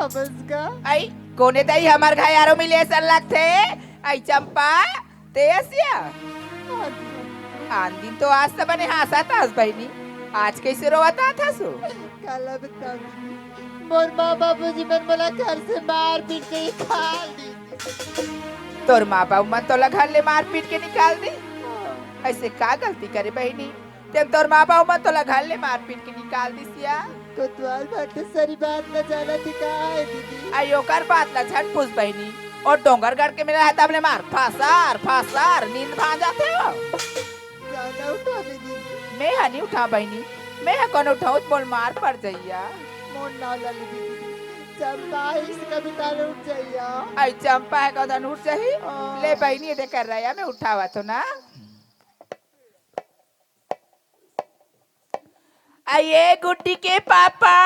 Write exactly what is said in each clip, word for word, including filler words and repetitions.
बस का? आई, कोने दई हमर घर आरो मिले असन लगथे। आई चंपा, ते असिया? हाँ जी। आन दिन तो अस त बने हाँसत हस बहिनी, आज कइसे रोवत आत हस ओ? काला बताओ दीदी, मोर माँ बाबूजी मन मोला घर से मार पीट के निकाल दिस। तोर माँ बाबू मन तोला घर ले मार पीट के निकाल दिस? हाँ। अइसे का गलती करे बहिनी, तेन तोर माँ बाबू मन तोला घर ले मार पीट के निकाल दिस या? कोतवाल भाटो, सरी बात ला जानत ही का हे दीदी? आई ओकर बात ला झन पूछ बहिनी, ओ डोंगरगढ़ के मेला हे तब ले मार फसार फसार नींद भांग जाथे ओ। जाना उठा ले दीदी। मैं ह नी उठांव बहिनी, मैं ह कोन उठांव त मोला मार पड़ जइया। मोर नाव ला ले दीदी, चंपा हे इसका भी ताल उठ जइया। आई चंपा हे कदन उठ जही। हाँ। ले बहिनी, ए दे कर रहा, मैं उठावत हों ना। अये गुड्डी के पापा।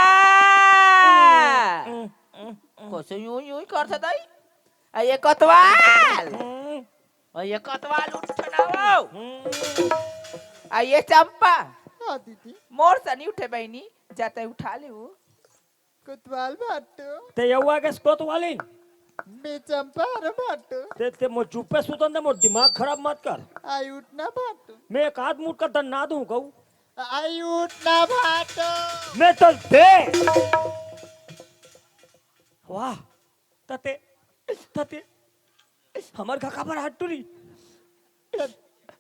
कइसे यूं यूं करथे दई? अये कोतवाल। अये कोतवाल, उठ ना वो। अये चंपा। हाँ दीदी। मोर से नी उठे बहिनी, जा तैं उठा ले वो। कोतवाल भाटो। ते यउवा के कोतवालिन? मैं चंपा हरंव भाटो। ते, ते मोर चुप्पे सुतन दे, मोर दिमाग खराब मत कर। आई उठ ना भाटो। मैं एक आध मुटका दन्ना दूं कहूं। आई उठ ना भाटो। मैं तो दे। वाह, तते, तते, हमर घर काबर हट टूरी?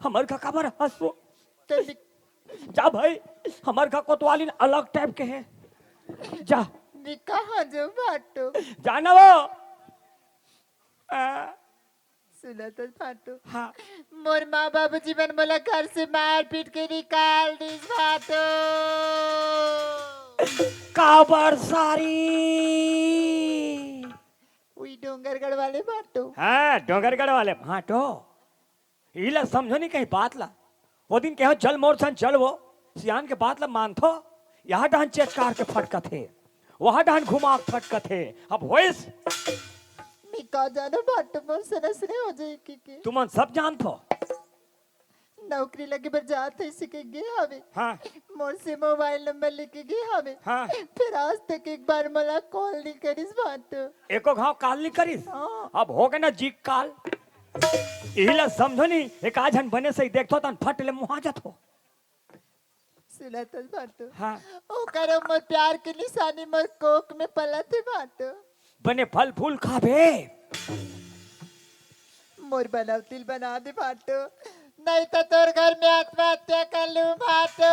हमर घर काबर हंसो? ते निक- जा भाई, हमर घर कोतवालिन अलग type के हे। जा। निका हाँ जो भाटो। जा ना वो। आ। सुना तो भाटो। हाँ। मोर माँ बाबूजी मन मोला घर से मार पीट के निकाल दिस भाटो। काबर सारी? उही डोंगरगढ़ वाले भाटो। हाँ, डोंगरगढ़ वाले भाटो। इला समझो नहीं कहीं बात ला। वो दिन कहो जल मोर सन जल वो, सियान के बात ला मानथो। यहाँ डहन चेचकार के फटकत हे, वहाँ डहन घुमा के फटकत हे। अब होइस? मैं का जानो भाटो, मोर से नसने हो जाई कि, कि। तुमन सब जानथो। नौकरी लगे बर जात हे, सीखे गे हवे। हाँ। मोर से मोबाइल नंबर लेके गे हवे। हाँ। फिर आज तक एक बार मोला कॉल नहीं करिस भाटो। एको घाव काल नहीं करिस? हाँ। अब हो गे ना जी काल। इही ला समझो नी, एक आध झन बने सही देखथो तन फट ले मुहा जाथो। सुना तो भाटो। हाँ। ओकर मोर प्यार के निशानी मोर कोख में पलत हे भाटो। बने फल फूल खाबे। मोर बनौतिल बना दे भाटो, नहीं तो तोर घर में आत्महत्या कर लूं भाटो।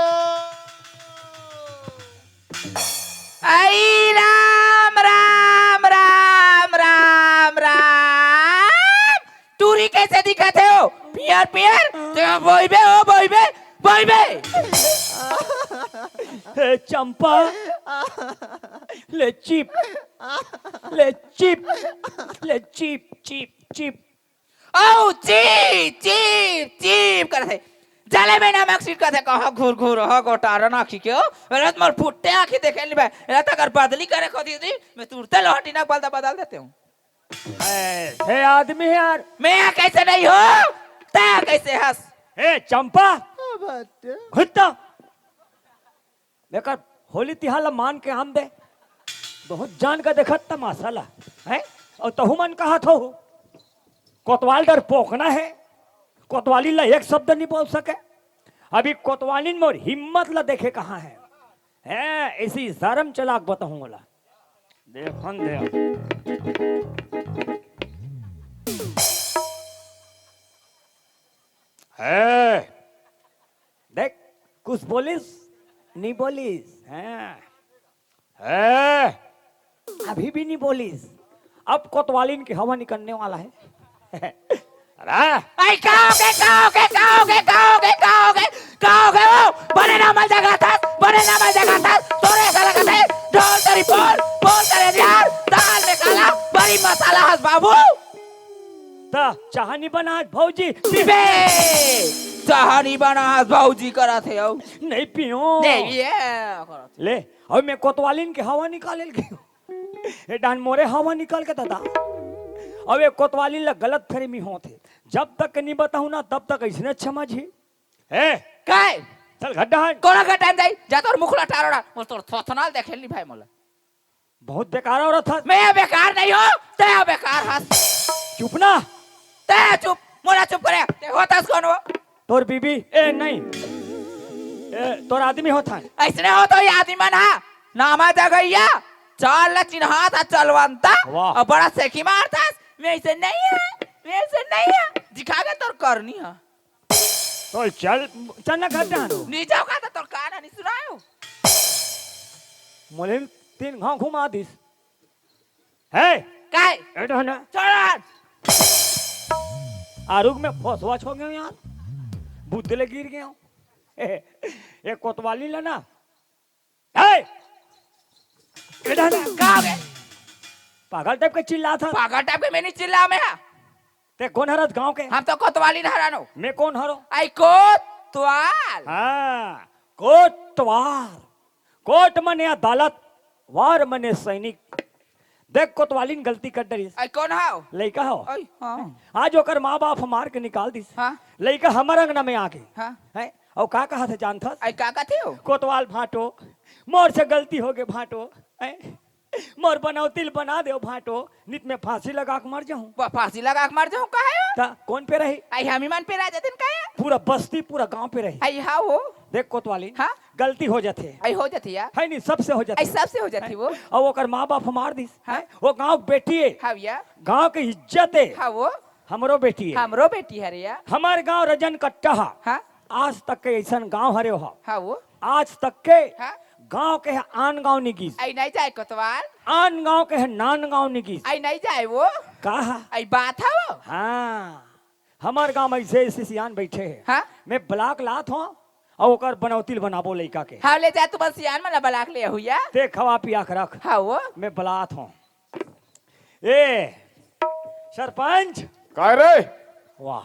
आई राम, राम, राम, राम, राम। टूरी कइसे दिखत हे ओ? पियर, पियर। ते बोइबे, ओ बोइबे, बोइबे। हे चंपा, ले चिप, ले चिप, ले चिप, चिप, चिप। औ चीप, चीप, चीप करथे। जले में नमक छिड़कथे, कहाँ घुर घुर ह गोटारन आँखी के ओ। एला त मोर फुट्टे आँखी देखे नी भाई। एला त अगर बदली करे खोदी दी, मैं तुरते लोहटिना बलदा बदल देते हूँ। ए, हे आदमी हे यार। मैं कइसे नहीं हूँ? तैं कइसे हस? हे चंपा। हाँ, भाटो। घुत्ता। एकर होली तिहार ला मान के आन दे। बहुत जान के देखत तमाशा ला, हैं? अउ तहू मन कहत हो, कोतवाल डरपोकना हे, कोतवालिन ला एक शब्द नहीं बोल सके। अभी कोतवालिन मोर हिम्मत ला देखे कहाँ हे, हैं? इसी शर्म चलाक बताहूँ ओला। देखन दे। हे, देख, कुछ बोलिस? नहीं बोलिस। हाँ। हे, अभी भी नहीं बोलिस। अब कोतवालिन के हवा निकलने वाला हे। अरे, आई, का होगे, का होगे, का होगे, का होगे, का होगे, का होगे ओ? बने ना मल जगा था, बने ना मल जगा था, तोरे साला का थे, ढोल तेरी बोल, बोल तेरे यार, दाल में काला, बड़ी मसाला हस बाबू। त चाह नहीं बना आज भौजी? पीबे। चाह नहीं बना आज भौजी करत हे ओ। नहीं पियो। नहीं ये करत। ले, अब मैं कोतवालिन के हवा निकाले ल गेंव। ए डहन मोरे हवा निकल के दादा। अब ये कोतवालिन ला गलत फहमी होत हे। जब तक नहीं बताहूँ ना, तब तक अइसने समझही। ए, काय? चल घर डहन। कोन घर डहन जाई? जा तोर मुखड़ा टारोड़ा। मोर तोर थोथनाल देखे नी भाई मोला। बहुत बेकार औरत हस। मैं बेकार नहीं हूँ, तैं बेकार हस। चुप ना। तैं चुप, मोला चुप करे। तैं होथस कोन वो? तोर बीबी, ए नहीं, ए, तोर आदमी होथन। अइसने होथे ये आदमी मन हा। नामा जगहिया, चाल ला चिन्हात हा चलवंता, वाह। अउ बड़ा सेखी मारथस। मैं अइसे नहीं हँव, मैं अइसे नहीं हँव। दिखा के तोर करनी हा। तो चल, चल ना घर जानो। नहीं जाओ का तो तोर कान नहीं सुनायो। मोले तीन घाव घुमा दिस। हे, काय? ए डहना। चल। आरुग में फसवा छो गयो यार। बुद्ध ले गिर गयो। ए कोतवाली लेना। हे! ए डहना। का हो गे? पागल टाइप के चिल्लाथस। पागल टाइप के मैं नहीं चिल्लावँव। तैं कोन हरस गांव के? हम तो कोतवाली हरन। मैं कोन हरँव? अई कोतवाल। हाँ, कोतवाल। कोट मने अदालत, वार मने सैनिक। देख, कोतवालिन गलती कर डरिस। अई कोन हव? लइका हव। अई, हाँ। आज ओकर माँ बाप मार के निकाल दिस। हाँ। लइका हमर अंगना में आगे। हाँ। हैं? अउ का कहथे जानथस? अई का कहथे हो? कोतवाल भांटो, मोर से गलती होगे भांटो। हैं? मोर बनौतिल बना देव भांटो, नित में फांसी लगा के मर जाहूं। वा, फांसी लगा के मर जाहूं, काहे हो? त कोन पे रही? अई हमी मन पे रह जातेन काहे? पूरा बस्ती, पूरा गांव पे रही। अई हाँ हो। देख कोतवाली, हाँ? गलती हो जाथे। अई हो जाथे या? है नहीं, सबसे हो जाथे। अई सबसे हो जाथे वो। अउ ओकर माँ बाप मार दिस। हाँ। हैं? वो गांव के बेटी हे। हाँ या। गांव के इज्जत हे। हाँ वो। हमरो बेटी हे। हमरो बेटी हरे या। हमर गांव रजन कट्टा हा। हाँ। आज तक के अइसन गांव हरे हो। हाँ वो। आज तक के हाँ। गांव के हे आन गांव निगिस। अई नहीं जाय कोतवाल। आन गांव के हे नान गांव निगिस। अई नहीं जाय वो। का हा? अई बात हा वो। हाँ। हमर गांव में अइसे, अइसे सियान बइठे हे। हाँ। मैं ब्लाक लात हों, अउ ओकर बनौतिल बनाबो लइका के। हाँ, ले जा, तू बस सियान मन ला ब्लाक ले आहू या। तैं खवा पिया के रख। हाँ वो। मैं बलात हों। ए, सरपंच। काय रे? वाह।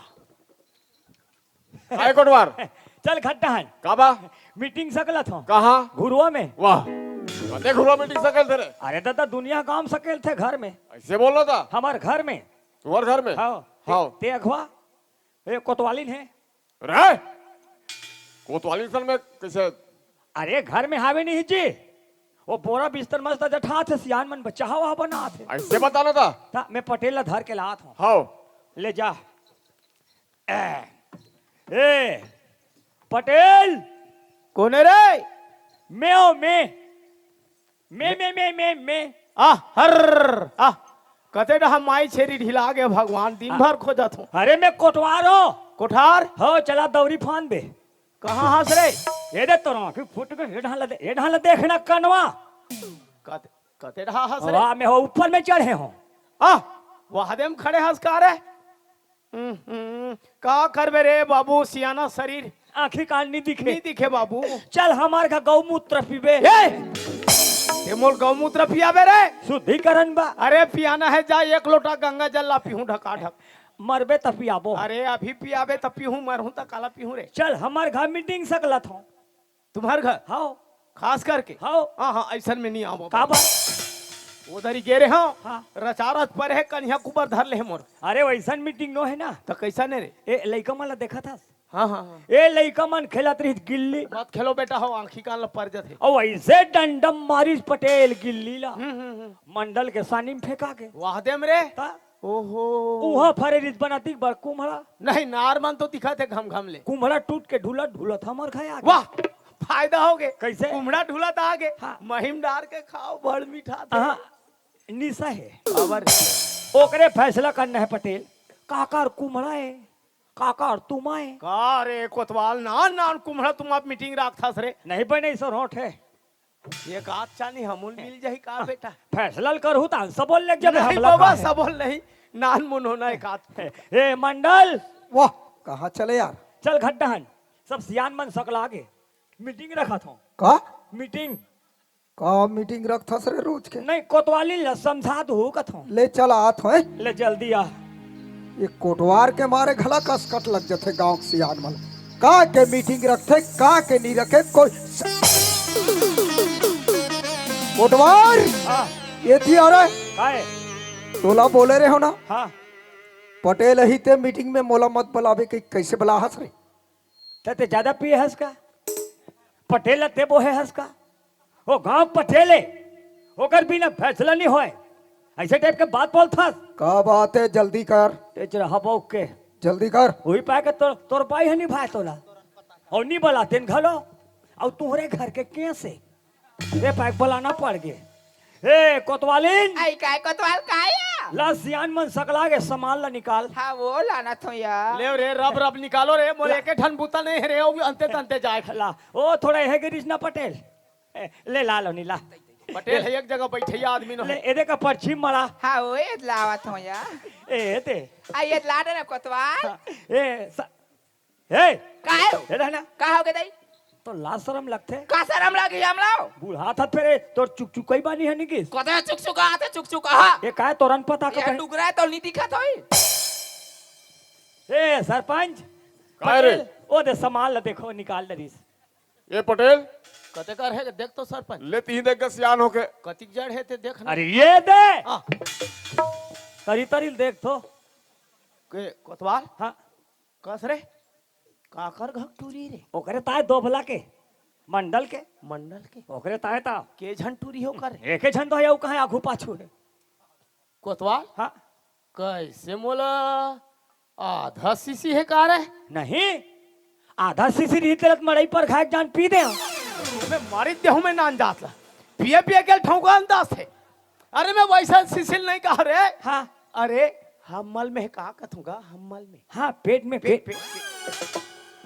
काय कोटवार? चल खट्टा हन। का बा? मीटिंग सकलत हों। कहाँ? घुरुवा में। वाह। कते घुरुवा मीटिंग सकेलथे रे? अरे दादा, दुनिया काम सकेलथे घर में। अइसे बोलो ता? हमर घर में। तुम्हर घर में? हाँ। हाँ। तैं अघवा, ए, कोतवालिन हे। रे! कोतवालिन सन में कइसे? अरे घर में हावे नहीं जी। वो बोरा बिस्तर मस्त जठात हे, सियान मन बच्चा हवा बनात हे। अइसे बताना ता? ता मैं पटेल ला धर के लात हों। हाँ। ले जा। ए, ए, पटेल। कोन हे रे? मैं ओ, मैं। मैं, मैं, मैं, मैं, मैं। आह, हर, आह। कते डहा माई छेरी ढिला गे भगवान, दिन आ। भर खोजत हों। अरे मैं कोटवार हों। कोठार? हो, चला दौरी फांद दे। कहाँ हस रे? ए दे तोर आँखी फूट के, ए डहा ला दे, ए डहा ला देख ना कनवा। कते, कते डहा हस रे? वाह, मैं हो ऊपर में चढ़े हों। आह, वहा दे में खड़े हस का रे? हम्म, हम्म, का करबे रे बाबू, सियाना शरीर। आँखी कान नहीं दिखे। नहीं दिखे बाबू। चल हमर घर गौमूत्र पीबे। ए! तैं मोर गौमूत्र पियाबे रे? शुद्धिकरण बा। अरे पियाना हे, जा एक लोटा गंगा जल ला पीहूं ढकाढक। मरबे त पियाबो। अरे अभी पियाबे त पीहूं, मरहूं त काला पीहूं रे। चल हमर घर मीटिंग सकलत हों। तुम्हर घर? हाँ। खास करके? हाँ। हाँ, हाँ, अइसन में नहीं आवँव। का बा? उधर ही गे रहे हों। हाँ। रचारच परे हे, कनिहा कुबर धर ले हे मोर। अरे, वइसन मीटिंग नो हे ना। त कइसन हे रे? ए, लइका मन ला देखत हस? हाँ, हाँ, हाँ। ए, लइका मन खेलत रहिस गिल्ली। मत खेलो बेटा हो, आँखी कान ला पर जाथे। अउ अइसे डंडम मारिस पटेल गिल्ली ला। हम्म, हम्म, हम्म। मंडल के सानी में फेंका के। वाह देम रे। त? ओहो। उहाँ फरे रिस बनातिक बर कुम्हड़ा। नहीं, नार मन तो दिखत हे घम घम ले। कुम्हड़ा टूट के ढुलत ढुलत हमर घर आ गे। वाह, फायदा हो गे। कइसे? कुम्हड़ा ढुलत आ गे। हाँ। मही म डार के खाव, बड़ मीठा थे। हाँ, निशा हे। काबर? ओकरे फैसला करना हे पटेल। काकर कुम्हड़ा हे, काकर तुमा हे। का रे कोतवाल, नान नान कुम्हड़ा तुमा मीटिंग राखथस रे। नहीं बने, सर होठ हे। एक आध चानी हमू ल मिल जाही का बेटा? फैसला ल करहू त सबो ल लेग जाबे, नहीं हमला बाबा, का हे? सबो ल नहीं, नान मुन होना एक आध। ए मंडल। वाह, कहाँ चले यार? चल घट्टा हन, सब सियान मन सकला गे, मीटिंग रखत हों। का? मीटिंग। का मीटिंग रखथस रे रोज के? नहीं, कोतवाली ल समझा दू कथों। ले चल आत हों। ले जल्दी आ। ये कोटवार के मारे घला कसकट लग जथे गांव के सियान मन। का के मीटिंग रखथे, का के नी रखे, कोई स-, कोटवार! हाँ। ये थी आ रहा है। काय? तोला बोले रहे हो ना? हाँ। पटेल ही ते मीटिंग में मोला मत बुलावे, के कैसे बुला हस रे? ते, ते ज्यादा पिए हस का? पटेल ते बोहे हस का? ओ गांव पटेल हे। ओकर बिना फैसला नहीं होय। ऐसे टाइप के बात बोलथस। का बात है, जल्दी कर। तेच रहा बउक के। जल्दी कर। वही पाए के तोर, तोर बाई है नहीं भाई तोला। और नहीं बलातेन घलो। और तुहरे घर के केस हे। ए पाए के बलाना पड़ गे। ए कोतवालिन। आई काय कोतवाल काय या? ला सियान मन सकला गे, सामान ला निकाल। हाँ, वो लाना थो या। ले रे, रब रब निकालो रे, मोर ला। एके ठन बूता नहीं है रे, वो भी अंते तंते जाए। ला, ओ थोड़ा यह गिरीश ना पटेल। ए, ले ला लो नी, ला। पटेल है एक जगह बैठे आदमी नो ले, है। एदे का पर्ची मला। हाँ, वो ये लावत हो या। ए, दे। आ, ये ला दे ना कोतवाल। हाँ, ए, स-, ए, काय हो? ए, दे ना। का हो गे दाई? तो लाज शरम लगथे। का शरम लगी हम लाओ? बूढ़ा था फेरे, तोर चुकचुकई बानी है निकिस। कते चुकचुका आते चुकचुका, हाँ। ए, काय तोरन पता को ये कहीं? डुगरा है तो नहीं दिखा था ही। ए, सरपंच। काय रे? पटेल, ओ दे सामान ला देखो, निकाल डरिस। ए पटेल। कते कर है, देख तो सरपंच। ले तीन देख के सियान होके। कतिक जड़ है ते देख ना। अरे ये दे। आ। तरी तरी देख तो। के कोतवाल? हाँ। कस रे? काकर घक टूरी रे? ओकरे ताय दोभला के। मंडल के। मंडल के? ओकरे ताय ता। के झन टूरी हो कर? एके झन तो है, वो कहाँ आगू पाछू है? कोतवाल? हाँ। कैसे मोला आधा सीसी है का रे? नहीं, आधा सीसी रही तेरे मड़ई पर खाए जान पी दे। मैं मारी देहूं मैं नान जात ला। पिए पिए के ठौका अंदाज है। अरे मैं वैसा सीसी नहीं कहा रे। हाँ। अरे हम्मल में का कथूंगा, हम्मल में। हाँ, पेट में, पेट, पेट। पेट, पेट।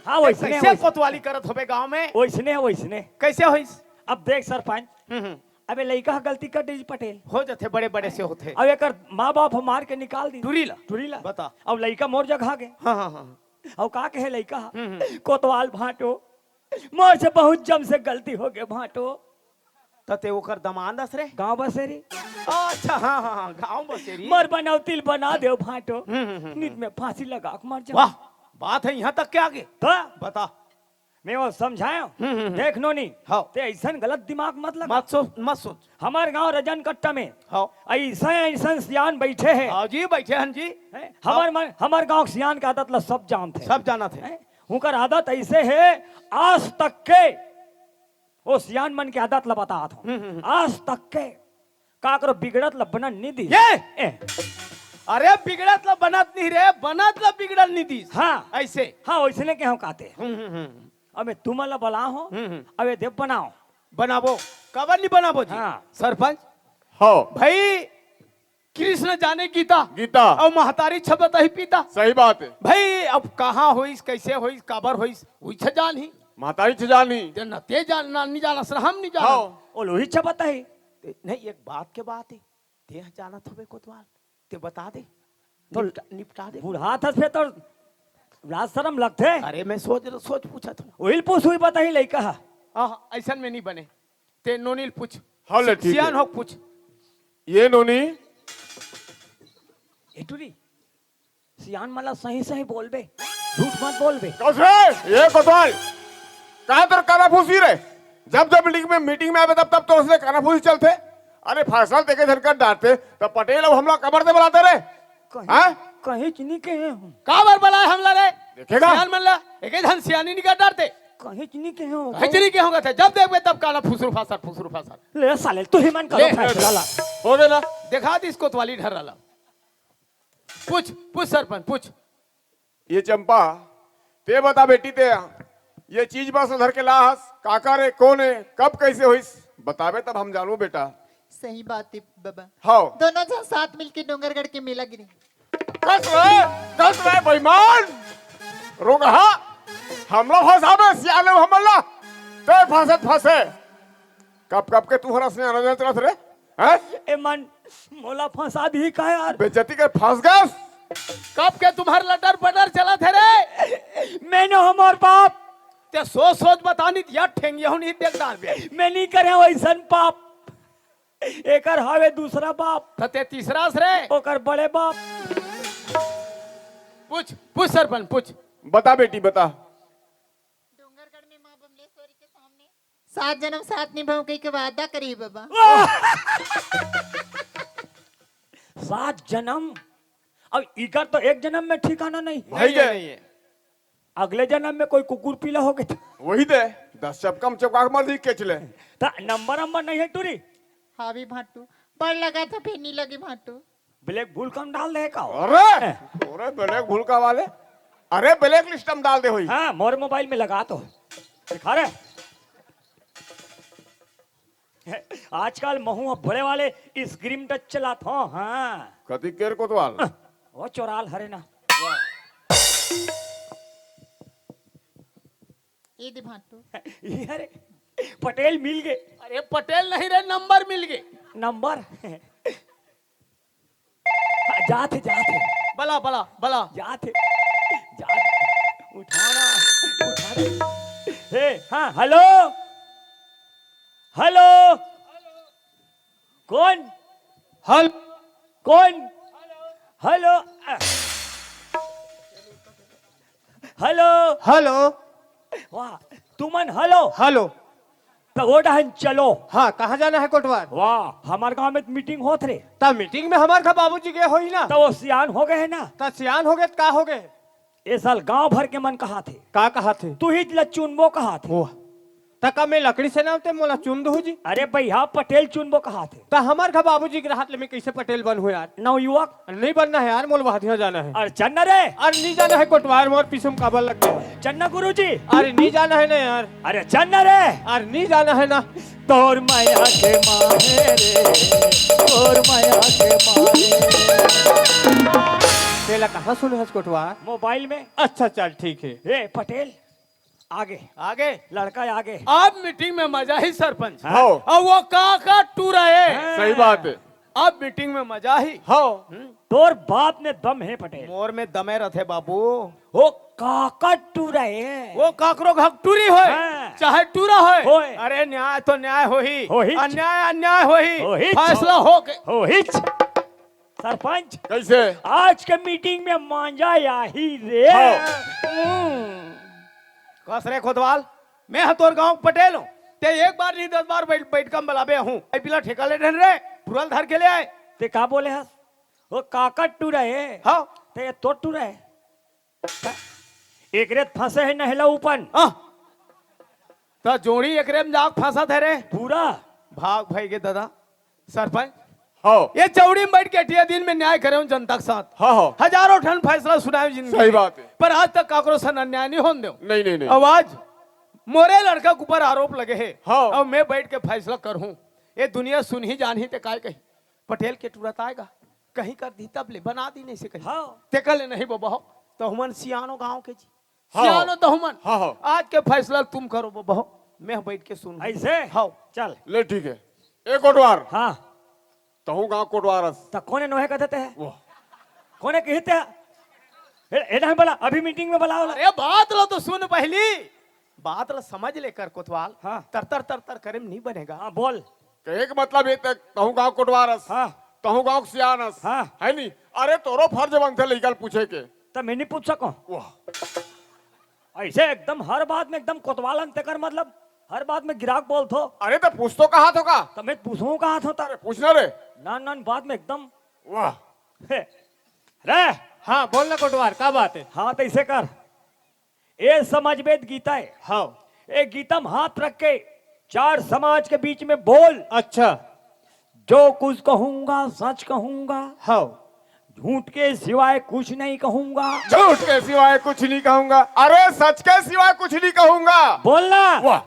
हाँ, वैसने, कैसे वैसने। कोतवाली करत होबे गांव में? वैसने, वैसने। कैसे होइस? अब देख सरपंच, हम्म, हम्म। अबे लइका ह गलती कर दे पटेल। हो जथे, बड़े बड़े से होथे। अब एकर माँ बाप ह मार के निकाल दी। टुरी ला। टुरी ला। बता। अब लइका मोर जगह आ गे। हाँ, हाँ, हाँ। अब का कहे लइका ह? हम्म, हम्म। कोतवाल भांटो, मोर से बहुत जम से गलती हो गे भांटो। त ते ओकर दमांद अस रे? गांव बसेरी। अच्छा, हाँ, हाँ, हाँ, गांव बसेरी। मोर बनौतिल बना देव भांटो। हम्म, हम्म, हम्म, नित हम्म। में फांसी लगा के मर जा। वाह, बात है यहाँ तक के आगे। त? बता। मैं वो समझाया। हम्म, हम्म, हम्म। देख नोनी, हाँ। ते ऐसन गलत दिमाग मत लगा। मत सोच, मत सोच। हमार गांव रजन कट्टा में हाँ। ऐसा ऐसा सियान बैठे हैं। हाँ जी, बैठे हैं जी। हैं? हाँ। हमार मन, हमार गांव सियान के आदत ला सब जानते हैं। सब जानत हैं। हैं? उनकर आदत ऐसे है, आज तक के, वो सियान मन के आदत ला बतात हूँ। हम्म, हम्म, हम्म। आज तक के काकरो बिगड़त ला बनन नहीं दी। ये? ए। अरे बिगड़त ला बनत नहीं रे, बनत ला बिगड़न नहीं दी। हाँ। ऐसे। हाँ, वैसने के हम कहते। हम्म, हम्म, हम्म। अबे तुम ला बला हो, हम्म, हम्म। अबे देव बनाओ। बनाबो, काबर नहीं बनाबो जी? हाँ। सरपंच। हाँ। भाई, कृष्ण जाने गीता। गीता। अउ महतारी छबत ही पिता। सही बात है। भाई, अब कहाँ होइस, कैसे होइस, काबर होइस, उही छ जान ही। महतारी छ जान ही। ते न ते जान, ना, नहीं जानस, हम नहीं जानस। हाँ। ओ लोही छबत ही। ते, नहीं, एक बात के बात है। ते ह जानत होबे कोतवाल, ते बता दे। तो निपटा, निपटा दे। बुढ़ात हस फेर तो लाज शरम लगथे। अरे मैं सोच, सोच पूछत हूँ। उहिल पूछ, उही बताही लइका ह। हाँ, ऐसन में नहीं बने। ते नोनी ल पूछ। हाँ, ले, ठीक है। सियान होके पूछ। ये नोनी। ए टूरी, सियान मन ला सही सही बोलबे, झूठ मत बोलबे। कस रे, ये कोतवाल, का तोर कानाफूसी रे? जब जब मीटिंग में, मीटिंग में आबे तब तब तोर से कानाफूसी चलथे। अरे फैसला तेके झन कर डारते, त पटेल अब हमला काबर दे बलाते रे? कहीं, हाँ? कहीं च नहीं कहे हूँ। काबर बलाए हमला रे? देखेगा? सियान मन ला, एके झन सियानी नहीं कर डारते। कहीं च नहीं कहे हूँ। कहीं च नहीं कहे होगा थे। जब देखबे तब काला फुसरू फासर, फुसरू फासर। ले साले, तू ही मन करो ले। फैसला ला। हो दे ना। देखा दिस कोतवाली ढर्रा ला। पूछ, पूछ सरपंच, पूछ। ये चंपा, ते बता बेटी ते, ये चीज बस धर के ला हस, काकर ए, कोन ए, कब कैसे होइस, बताबे तब हम जानू बेटा। सही बात है बाबा। हाँ। दोनों झन साथ मिलके डोंगरगढ़ के मेला गिरी। कस रे, कस रे बेईमान, रोगहा, हमला फंसाबे सियान हमला, ते फंसत फंसे। कब कब के तुहरा सियान रजन चलत रे? हैं? ए मन, मोला फंसा दी का यार? बेइज्जती के फंस गस। कब के तुम्हार लटर पटर चलत हे रे? मैं नो हमर बाप। ते सोच सोच बता नहीं दिया, ठेंगिया हूँ नहीं देख डार बे। मैं नहीं करे वैसन पाप। एकर हावे दूसरा बाप। त ते तीसरा से रे। ओकर बड़े बाप। पूछ, पूछ सरपंच, पूछ। बता बेटी, बता। डोंगरगढ़ में माँ बमलेश्वरी के सामने सात जन्म साथ निभाऊं कही के वादा करी बाबा। सात जन्म? अब इकर तो एक जन्म में ठिकाना नहीं। भाई नहीं है, के नहीं है। अगले जन्म में कोई कुकुर पीला हो गया। वही दे, दस चपका में चपका के मर दी केचले। त नंबर नंबर नहीं है टूरी। हावी भांटू, बड़ लगा था, फेर नी लगे भांटू। ब्लैक भूल कम डाल दे का? अरे, अरे ब्लैक भूल का वाले, अरे ब्लैक लिस्ट में डाल दे होई। हाँ, मोर मोबाइल में लगा तो दिखा रे। आजकल महू ह बड़े वाले स्क्रीन टच चलात हो। हाँ। कति केर कोतवाल? वो चोराल हरे ना। ये दे भांटू। ये रे, पटेल मिल गए। अरे पटेल नहीं रे, नंबर मिल गए। नंबर? जात हे, जात हे। बला, बला, बला। जात हे, जात हे। उठाना, उठाना। हे, हाँ, हेलो, हेलो। कौन? हेल- कौन? हेलो। अ, हेलो। हेलो। वाह, तुमन हेलो। हेलो। त ओ डहन चलो। हाँ, कहाँ जाना है कोटवार? वाह, हमार गांव में मीटिंग होत रे। त मीटिंग में हमार घर बाबूजी गए होई ना। त वो सियान हो गए है ना। त सियान हो गए त का हो गए? ए साल गांव भर के मन कहा थे। का कहा थे? तू ही ला चुनबो कहा थे। ओह, त का मैं लकड़ी से ना ते मोला चुन दहू जी? अरे भैया, पटेल चुनबो कहा थे। त हमार घर बाबूजी के रहत ले मैं कैसे पटेल बनहूँ यार? नवयुवक। नहीं बनना है यार, मोला वहादिया जाना है। अरे चन्ना रे। अरे नहीं जाना है कोटवार, मोर पीछे में काबर लग गया? चन्ना गुरुजी। अरे नहीं जाना है ना यार। अरे चन्ना रे। अरे नहीं जाना है ना। तोर मया के मारे रे, तोर मया के मारे। तेला कहाँ सुने हस कोटवार? मोबाइल में। अच्छा चल ठीक है। ए पटेल, आगे। आगे। लड़का आगे। अब मीटिंग में मजा ही सरपंच। हाँ। अब वो का का टूरा है। हाँ। सही बात है। अब मीटिंग में मजा ही। हाँ। हम्म। तोर बात में दम है पटेल। मोर में दमे रथे बाबू। वो काका टूरा है। वो काकरो घक टूरी होय, हाँ। चाहे टूरा होय। होय। अरे न्याय तो न्याय होही। होही। अन्याय अन्याय होही। होही। फैसला हो के। होही। सरपंच। कैसे? आज के मीटिंग में मांजा आही रे। हाँ। हम्म। कस रे कोतवाल, मैं ह तोर गांव के पटेल हूँ। ते एक बार नहीं दस बार बैठ, बैठका में बलाबे हूँ। ए पिला ठेका ले ढन रे, टूरा ल धर के ले आए। ते का बोले हस? वो काका टूरा है। हाँ। ते तो टूरा है। एकरे त फंसे है नहला ऊपर। हाँ। त जोड़ी एकरे में जाके फंसत है रे। पूरा। भाग भाई के दादा, सरपंच। हाँ। ये चौड़ी में बैठ के अटिया दिन में न्याय करे हूँ जनता के साथ। हाँ, हाँ। हजारों ठन फैसला सुनाए जिंदगी सही में। बात है। पर आज तक काकरो सन अन्याय नहीं होन दो। नहीं, नहीं, नहीं। अब आज मोरे लड़का के ऊपर आरोप लगे है। हाँ। अब मैं बैठ के फैसला कर हूँ। ये दुनिया सुनही जानही ते काय कही। पटेल के टूरा त आएगा, कहीं कर दी तब ले बना दी नहीं से कहीं। हाँ। ते कह ले नहीं बबा हो, तो हमन सियानो गांव के जी। हाँ। सियानो तो हमन। हाँ, हाँ। आज के फैसला तुम करो बबा हो, मैं बैठ के सुन। ऐसे? हाँ। चल। ले ठीक है। ए कोटवार। हाँ। तहूँ गांव कोटवार हस। त कोने नोहे कहते हैं? वाह। कोने कहते हैं? ए, ए नहीं बोला, अभी मीटिंग में बुलाओ ला। अरे बात लो तो सुन पहली। बात ला समझ ले कर कोतवाल। हाँ। तर तर तर तर करे में नहीं बनेगा। हाँ, बोल। कहे के मतलब ये तक तहूँ गांव कोटवार हस। हाँ। तहूँ गांव के सियान हस। हाँ। है नी? अरे तोरो फर्ज बनथे लइका ल पूछे के। त मैं नहीं पूछ सकूं। वाह। ऐसे एकदम हर बात में एकदम कोतवालन तेकर मतलब हर बात में गिराक बोलथो। अरे त पूछ तो कहा थो का? त मैं पूछूं कहा थो त। अरे पूछना रे। नान नान बात में एकदम। वाह। हे, रे। हाँ, बोल ना कोटवार, का बात है? हाँ, त ऐसे कर। ए समाज वेद गीता है। हाँ। ए गीता में हाथ रख के चार समाज के बीच में बोल। अच्छा। जो कुछ कहूंगा, सच कहूंगा। हाँ। झूठ के सिवाय कुछ नहीं कहूंगा। झूठ के सिवाय कुछ नहीं कहूंगा। अरे, सच के सिवाय कुछ नहीं कहूंगा। बोलना। वाह।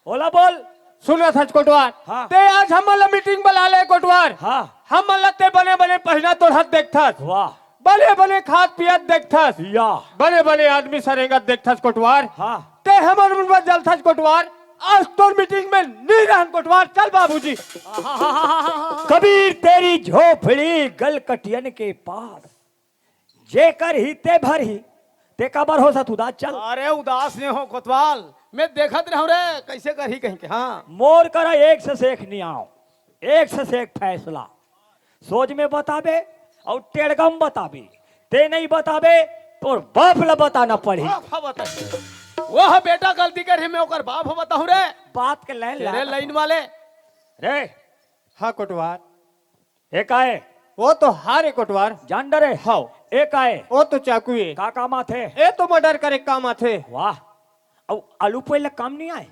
ओला बोल। सुनत हस कोटवार। हाँ। ते आज हमन ला मीटिंग बुला ले कोटवार। हाँ। हमन ला ते बने बने पहिना तोड़त देखथस। वाह। बने बने खात पियत देखथस। या। बने बने आदमी से रेंगत देखथस कोटवार। हाँ। ते हमर मन बर जलथस कोटवार। आज तोर मीटिंग में नहीं रहन कोटवार। चल बाबूजी। कबीर तेरी झोपड़ी गलकटियन के पास। जेकर ही ते भर ही, ते काबर होसत उदास चल। अरे उदास नहीं हो कोतवाल, मैं देखत रहूं रे, कैसे करही कहीं के, हाँ। मोर करा एक से सेख नहीं आओ, एक से सेख फैसला। सोच में बताबे और टेड़गम बताबे, ते नहीं बताबे, तोर बाप ला बताना पड़ी। बाप हा बताई। वह बेटा गलती करे, मैं ओकर बाप हा बताऊं रे। बात के लाइन तेरे ला। लाइन वाले। रे। हाँ कोटवार। ए का ए? वो तो हार ए कोटवार। जान डरे? हाव। ए का ए? वो तो चाकू ए। का काम आथे? ए तो मर्डर करे काम आथे। वाह। अउ आलू पोहे ला काम नहीं आए?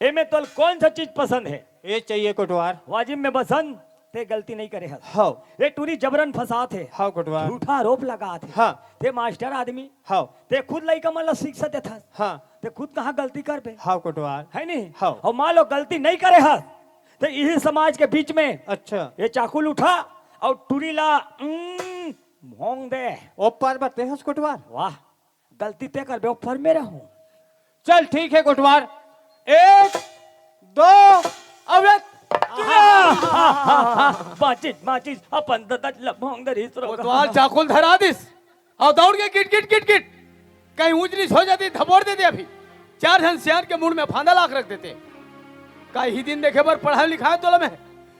ए में तोल कौन सा चीज पसंद है? ये चाहिए कोटवार। वाजिब में बसंत, ते गलती नहीं करे हस। हव। ये टूरी जबरन फंसात हे। हव कोटवार। झूठा आरोप लगात हे। हाँ। ते मास्टर आदमी। हव। ते खुद लइका मन ला शिक्षा देथस। हाँ। ते खुद कहाँ गलती करबे? हव कोटवार। है नहीं? हव। अउ मान लो गलती नहीं करे हस, ते इही समाज के बीच में अच्छा। ये चाकू ल उठा अउ टूरी ला, उम, भोंग दे। ऊपर बते हस कोटवार। वाह, गलती ते करबे, ऊपर में रहूं। चल ठीक है कोटवार, एक, दो, अब एक। आहा, आहा, आहा, माचिस, माचिस, अपन ददत ल भोंग दे रहिस रो। कोटवार चाकू ल धरा दिस अउ दौड़ के गिट, गिट, गिट, गिट। कहीं ऊंच नीच हो जाती, धपोर देते अभी। चार झन सियान के मुड़ में फांदा लाख रख देते। का इही दिन देखे बर पढ़ाए लिखाए तोला मैं?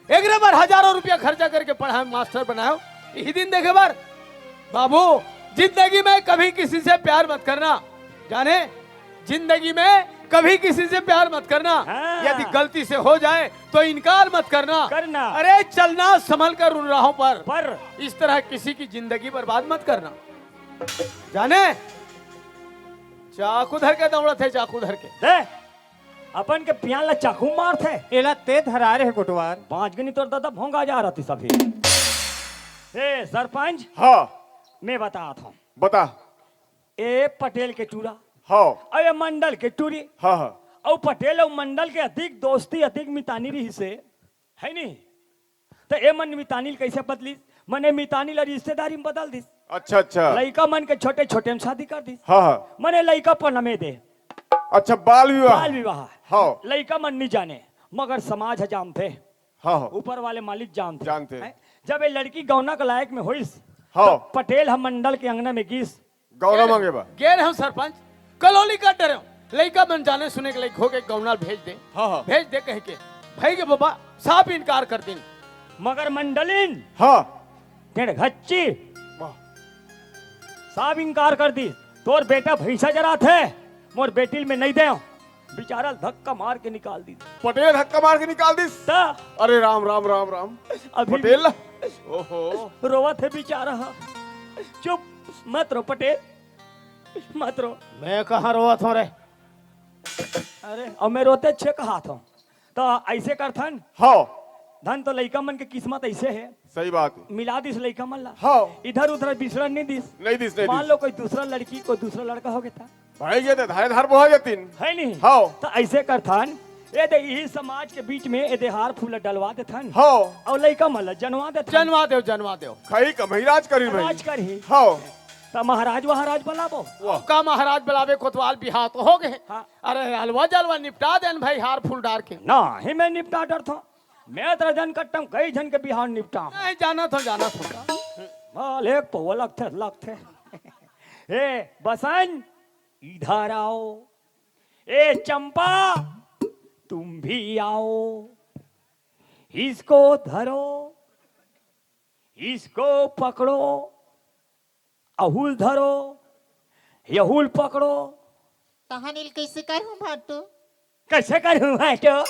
एकरे बर हजारों रुपया खर्चा करके पढ़ाए, मास्टर बनायो। इही दिन देखे बर। बाबू, जिंदगी में कभी किसी से प्यार मत करना, जाने? जिंदगी में कभी किसी से प्यार मत करना। हाँ। यदि गलती से हो जाए तो इनकार मत करना। करना। अरे, चलना संभल कर उन राहों पर। पर। इस तरह किसी की जिंदगी बर्बाद मत करना, जाने? चाकू धर के दौड़त हे, चाकू धर के। दे, अपन के पियान ला चाकू मारत हे। एला ते धरा रहे कोटवार। बांच के नहीं तोर दादा भोंगा जा रहती सभी। ए सरपंच, हाँ। मैं बतात हूँ। बता। ए पटेल के टूरा। हाँ। अउ ए मंडल के टूरी। हाँ, हाँ। अउ पटेल अउ मंडल के अधिक दोस्ती, अधिक मितानी रहिस हे, है नहीं? त ए मन मितानी ल कैसे बदलिस? मने मितानी ल रिश्तेदारी में बदल दिस। अच्छा, अच्छा। लइका मन के छोटे छोटे में शादी कर दिस। हाँ, हाँ। मने लइका पनमे दे। अच्छा, बाल विवाह। बाल विवाह। हाँ। लइका मन नहीं जाने, मगर समाज ह जानथे। हाँ, हाँ। ऊपर वाले मालिक जानथे। जानथे। हैं? जब ये लड़की गौना के लायक में होइस, हाँ। तो पटेल ह मंडल के अंगना में गिस। गौना मांगे बा। गेन हम सरपंच, कलोली का डरे हो। लइका मन जाने सुने के लइक हो के गौना भेज दे। हाँ, हाँ। भेज दे कह के। भाई के बाबा साफ इनकार कर दिन। मगर मंडलिन। हाँ। टेढ़ घच्ची। वाह। साफ इनकार कर दी। तोर बेटा भैंसा चरात हे, मोर बेटी ल मैं नहीं दे। बेचारा ल धक्का मार के निकाल दी। पटेल धक्का मार के निकाल दिस। त? अरे राम, राम, राम, राम। अभी पटेल? ओहो। रोवत हे बेचारा ह। चुप, मत रो पटेल, मत रो। मैं कहाँ रोवत हूँ रे? अरे, अब मैं रोते छे कहा था। तो ऐसे करथन। हाँ। धन तो लइका मन के किस्मत ऐसे है। सही बात है। मिला दिस लइका मन ला। हाँ। इधर उधर बिसरन नहीं दिस। नहीं दिस, नहीं मान दिस। लो कोई दूसरा लड़की, कोई दूसरा लड़का हो गया था। भाई ये तो धारे धार बोहा जातिन। है नहीं? हाँ। तो ऐसे करथन, ये दे यही समाज के बीच में ये दे हार फूल डलवा देथन। हाँ। और लइका मन ला जनवा देथन। जनवा देव, जनवा देव। खाई कमाई राज करी भाई। राज करही। हाँ। त महाराज वहाराज बलाबो। वाह। का महाराज बलाबे, कोतवाल बिहाव तो हो गए। हाँ। अरे अलवा जलवा निपटा देन भाई, हार फूल डार के। ना, ही मैं निपटा डरथो। मैं तेरा जन कट्टम, कई झन के बिहाव निपटा। नहीं, जाना था, जाना था। माल एक पौवा लगथे, लगथे। ए, बसंत, इधर आओ। ए, चंपा, तुम भी आओ। इसको धरो, इसको पकड़ो। अहुल धरो, यहुल पकड़ो। तहन इल कैसे करहूं भाटो? कैसे करहूं भाटो?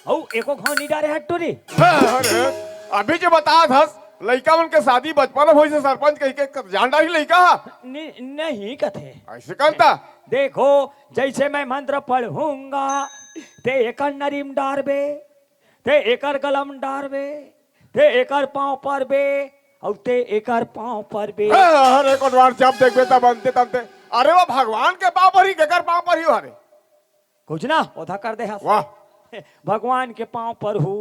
अउ एको घाव नहीं डारे हट्टू रे। अरे, अभी जो बतात हस, लइका मन के शादी बचपन में होइस हे सरपंच कहि के, जान डारी लइका हा? नि-, नहीं कथे। ऐसे करता? देखो, जैसे मैं मंत्र पढ़ूंगा, ते एकर नरीम डारबे, ते एकर गलम डारबे, ते एकर पांव परबे, अउ ते एकर पांव परबे। ए, अरे कोटवार, जब देखबे तब अंते तंते। अरे वो भगवान के पांव परही, केकर पांव परही हरे? कुछ ना, ओधा कर दे हस। वाह। भगवान के पांव परहू।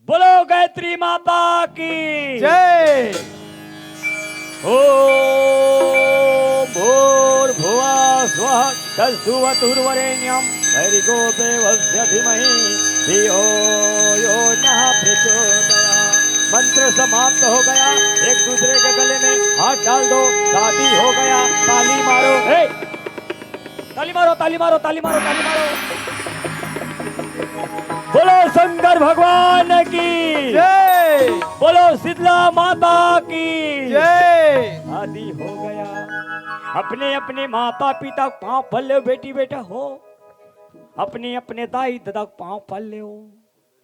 बोलो गायत्री माता की। जय। ओम भूर्भुवः स्वः तत्सवितुर्वरेण्यं भर्गो देवस्य धीमहि धियो यो नः प्रचोदयात्। मंत्र समाप्त हो गया। एक दूसरे के गले में हाथ डाल दो, शादी हो गया। ताली मारो, हे। ताली मारो, ताली मारो, ताली मारो, ताली मारो। बोलो शंकर भगवान की जय। बोलो शीतला माता की जय। शादी हो गया। अपने अपने माता पिता के पांव पर ले बेटी बेटा हो, अपने अपने दाई दादा के पांव पर ले हो,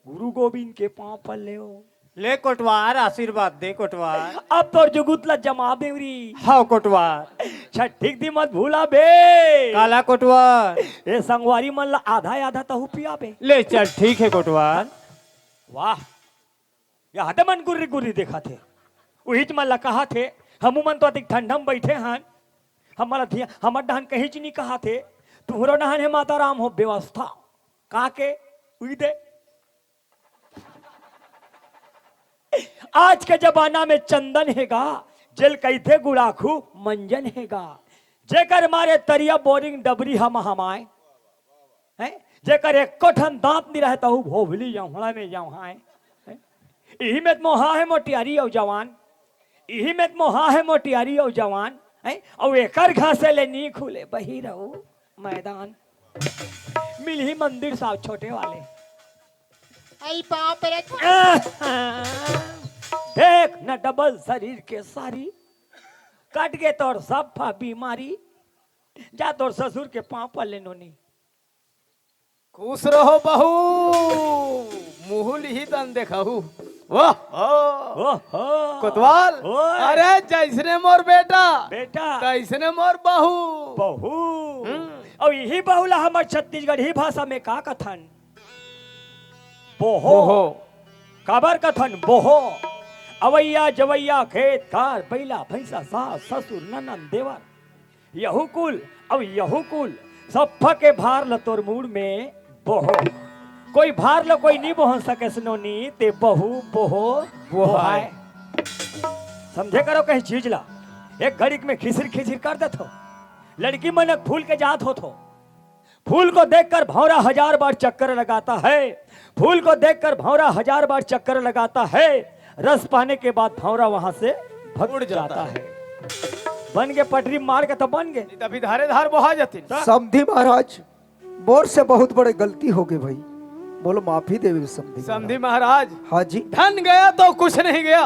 गुरु गोविंद के पांव पर ले हो। ले कोटवार, आशीर्वाद दे कोटवार। अब तोर जुगुत ला जमा बेवरी। हव कोटवार। छट्ठी के दिन मत भूला बे। काला कोटवार? ए संगवारी मन ला आधा आधा तहू पिया बे। ले चल ठीक हे कोटवार। वाह, ये आदे मन गुर्री गुर्री देखत हे। उहिच मन ला कहत हे, हमू मन तो अधिक ठंडा में बैठे हन। हमर अधिया, हमर डहन कहीं च नहीं कहत हे। तुहरो डहन हे माता राम हो व्यवस्था। का के? उही दे। आज के जमाना में चंदन हे गा, जेल कहिथे गुड़ाखू मंजन हे गा। जेकर मारे तरिया बोरिंग डबरी हम हमाए, हैं? जेकर एको ठन दांत नहीं रहे, तहू भोभली यौहड़ा में यौहाए, हैं? इही में त मोहा हे मोटियारी अउ जवान, इही में त मोहा हे मोटियारी अउ जवान, हैं? अउ एकर घासे ले नी खुले बही रहू मैदान। मिलही मंदिर साहब छोटे वाले। आई पाँव पे रख। देख न डबल शरीर के सारी, कट गे तोर सफा बीमारी। जा तोर ससुर के पाँव पर ले नोनी। खुश रहो बहू, मुहुल ही तन देखहू। वाह, वाह। ओहो। कोतवाल, ओए। अरे जैसने मोर बेटा, बेटा। तैसने मोर बहू। बहू। हम्म। अउ इही बहू ला हमर छत्तीसगढ़ी भाषा में का कथन? बोहो। बोहो। काबर कथन बोहो? अवैया जवैया खेत खार, बैला भैंसा, सास ससुर ननन देवर, यहू कुल अउ यहू कुल, सफ्फा के भार ल तोर मूड़ में बोहो। कोई भार ल कोई नी बोहन सके सनोनी, ते बहू बोहो बोहाय। बोहाय। समझे करो कहीं चीज ला। एक घड़ी में खिसिर खिसिर कर देथो। लड़की मन फूल के जात होथो। फूल को देखकर भौंरा हजार बार चक्कर लगाता है, फूल को देखकर भौंरा हजार बार चक्कर लगाता है, रस पाने के बाद भौंरा वहां से भग उड़ जाता जाता है। है। बन के पटरी मार के तो बन गए। नहीं तो अभी धारे धार बोहा जाती। समधी महाराज, मोर से बहुत बड़े गलती हो गए भाई, बोलो माफी देवे समधी समधी महाराज। महाराज, हाँ जी। धन गया तो कुछ नहीं गया,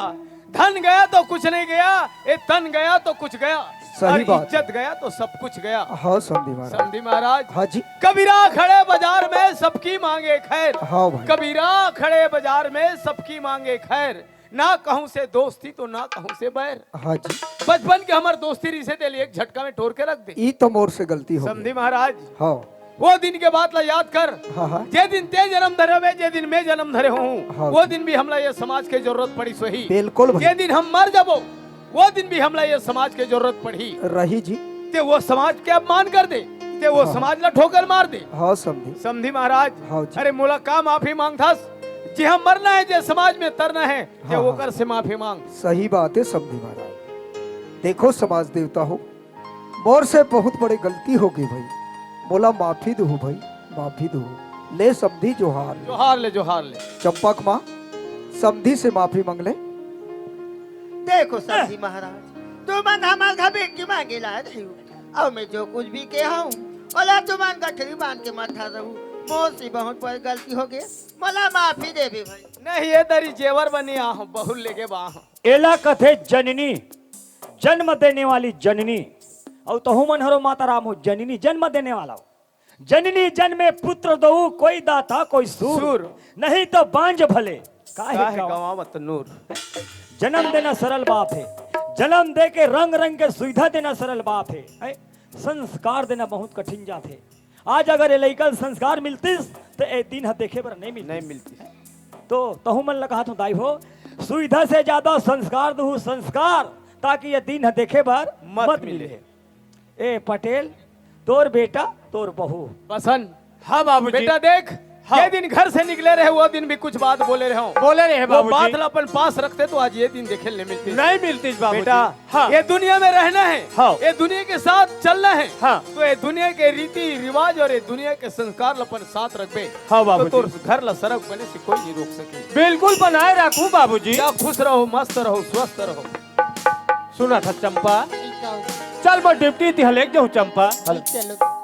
धन गया तो कुछ नहीं गया, ए तन गया तो कुछ गया, सही और बात। इज्जत गया तो सब कुछ गया। हाँ समधी महाराज। समधी महाराज। हाँ जी। कबीरा खड़े बाजार में सबकी मांगे खैर। हाँ भाई। कबीरा खड़े बाजार में सबकी मांगे खैर, ना कहूं से दोस्ती तो ना कहूं से बैर। हाँ जी। बचपन के हमर दोस्ती रिसे तेल एक झटका में टोर के रख दे। ई तो मोर से गलती हो समधी गई। महाराज। हाँ। वो दिन के बात ला याद कर। हाँ, हाँ। जे दिन ते जन्म धरे हवे, जे दिन मैं जन्म धरे हूँ, हाँ। वो दिन भी हमला ये समाज के जरूरत पड़ी सोही। बिल्कुल भाई। जे दिन हम मर जाबो, वो दिन भी हमला ये समाज के जरूरत पड़ी। रही जी। ते वो समाज के अपमान कर दे, ते वो हाँ। समाज ला ठोकर मार दे। हाँ, समधी। समधी महाराज, हाँ जी। अरे मोला का माफी मांगथस? जे हम मरना है, जे समाज में तरना है, ते हाँ, हाँ। ओकर से माफी मांग। सही बात है, समधी महाराज। देखो समाज देवता हो, मोर से बहुत बड़े गलती हो गई भाई, मोला माफी दहू भाई, माफी दहू। ले समधी जोहार ले। जोहार ले, जोहार ले। चंपक माँ, समधी से माफी मांग ले। देखो समधी महाराज, तुमन हमर घर बेटी मांगे ला रही हूँ, और मैं जो कुछ भी के हूँ, ओला तुमन गठरी बांध के मत रहू। मोर से बहुत बड़ी गलती हो गई, मोला माफी देबे भाई। नहीं, ये दरी जेवर बनी आहूँ, बहुत लेके बा आहूँ। एला कथे जननी, जन्म देने वाली जननी। अउ तहू मन हरो माता राम हो, जननी जन्म देने वाला हो। जननी जन्मे पुत्र दऊ, कोई दाता कोई सूर। सूर। नहीं तो बांझ भले, काहे काहे गंवा-, गंवावत नूर। जन्म देना सरल बात है, जन्म दे के रंग रंग के सुविधा देना सरल बात है, है? संस्कार देना बहुत कठिन जात है। आज अगर ये लइका ल संस्कार मिलतिस, तो ए दिन ह देखे बर नहीं मिलतिस। नहीं मिलतिस। तो तहू मन ल कहत हूँ दाई हो, सुविधा से ज्यादा संस्कार दहू, संस्कार, ताकि ये दिन ह देखे बर मत मत मिले। मिले। ए पटेल, तोर बेटा, तोर बहू। बसन। हाँ बाबूजी। बेटा देख, हाँ। ये दिन घर से निकले रहे, वो दिन भी कुछ बात बोले रहे हो। बोले रहे वो बाबूजी। बात ला अपन पास रखते तो आज ये दिन देखे ले मिलती। नहीं मिलती बाबूजी। बेटा, हाँ। ये दुनिया में रहना है, हाँ। ये दुनिया के साथ चलना है, हाँ। तो ये दुनिया के रीति रिवाज और ये दुनिया के संस्कार ला अपन साथ रखबे, हाँ तो बाबूजी। तोर घर ला सरग बने से कोई नहीं रोक सके। बिल्कुल बनाए रखूं बाबूजी। जा खुश रहो, मस्त रहो, स्वस्थ रहो। सुना था चंपा, चल मैं ड्यूटी तिहा लेके जाऊं चंपा। चलो।